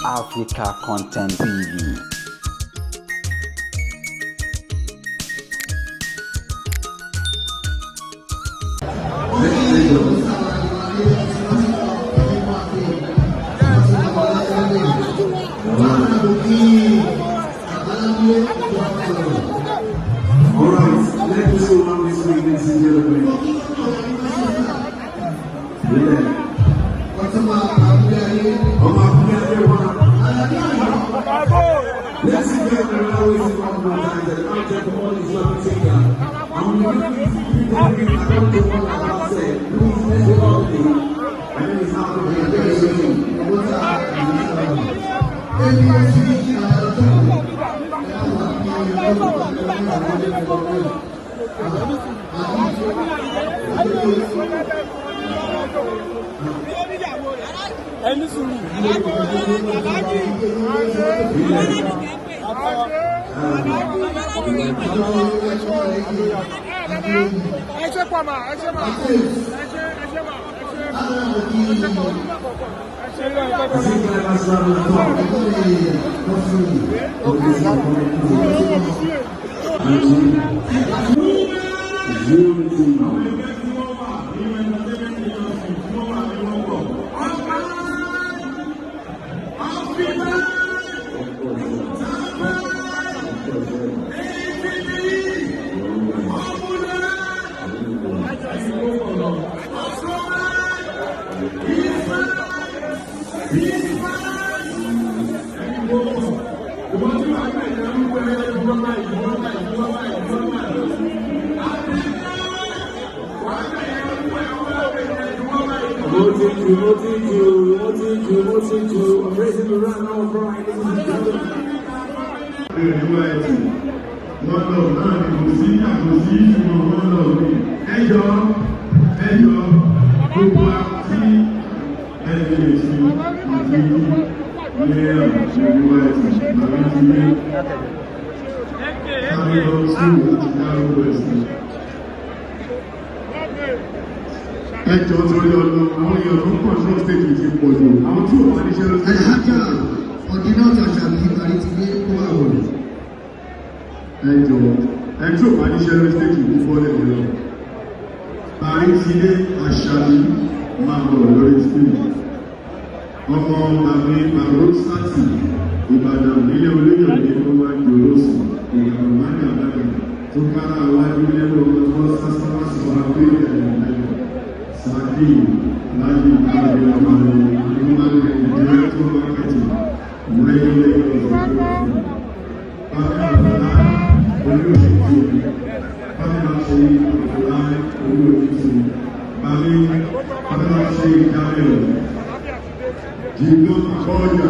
Africa Content TV. All right, let us go on this week, ladies and gentlemen. Yeah. Ọmọ abúlé ayé wa. Ladies and gentlemen, we always say one more time that I'm just all is not taken. And we really people according to what I have said. Please, let's go out there. My name is Alfred very soon. Ẹni sùúrù. Ẹ ṣe pọ̀ mà, ẹ ṣe mà, ẹ ṣe, ẹ ṣe mà, ẹ ṣe, ẹ ṣe pọ̀, ẹ ṣe lọ ẹgbẹ́ I think I must run the talk. Okay, so Unity. Mo ti jù, mo ti jù, mo ti jù, mo ti jù. I'm raising the round now, right, ladies and gentlemen. Ìlú ẹ̀tì wọ́n lọ náà ni kò sí kò sí ìṣùgbọ́n wọ́n lọ ní ẹjọ́ ẹjọ́ gbogbo àti ẹni lè ṣe àti ní ìlú ẹ̀tì bàbá ti ní sáré lọ sí àti dárúkọ ẹ̀sìn. Ẹjọ́ torí ọlọ àwọn èèyàn tó ń control stage ti pọ̀ jù, àwọn tí ò wá níṣẹ́ ló Alhaja Ọ̀dínàtà Àṣàbí Baritide kó wà wọ̀. Ẹjọ́ ẹni tí ò bá níṣẹ́ lórí stage kú fọ́lẹ̀ lọ. Baritide Àṣàbí, máa bọ̀ lórí stage. Ọmọ màmí Màrúsátì Ìbàdàn nílé Olóyọ̀dé tó wá jòrò sùn Ìbàdàn mágàmágà tó kára wájú lẹ́nu ọmọ tó sásánwá sọ abẹ́rẹ́ ẹ̀yìn Sadi Láyé Ìbàdàn ọmọ Ìmọ̀lẹ̀, Director Marketing, Radio Lagos. Bàbá Àbúlá Olóòtú, Bàbá ṣe Àbúlá Olóòtú, Bàbá Bàbá ṣe Daniel Jìnnà Akọ́jà.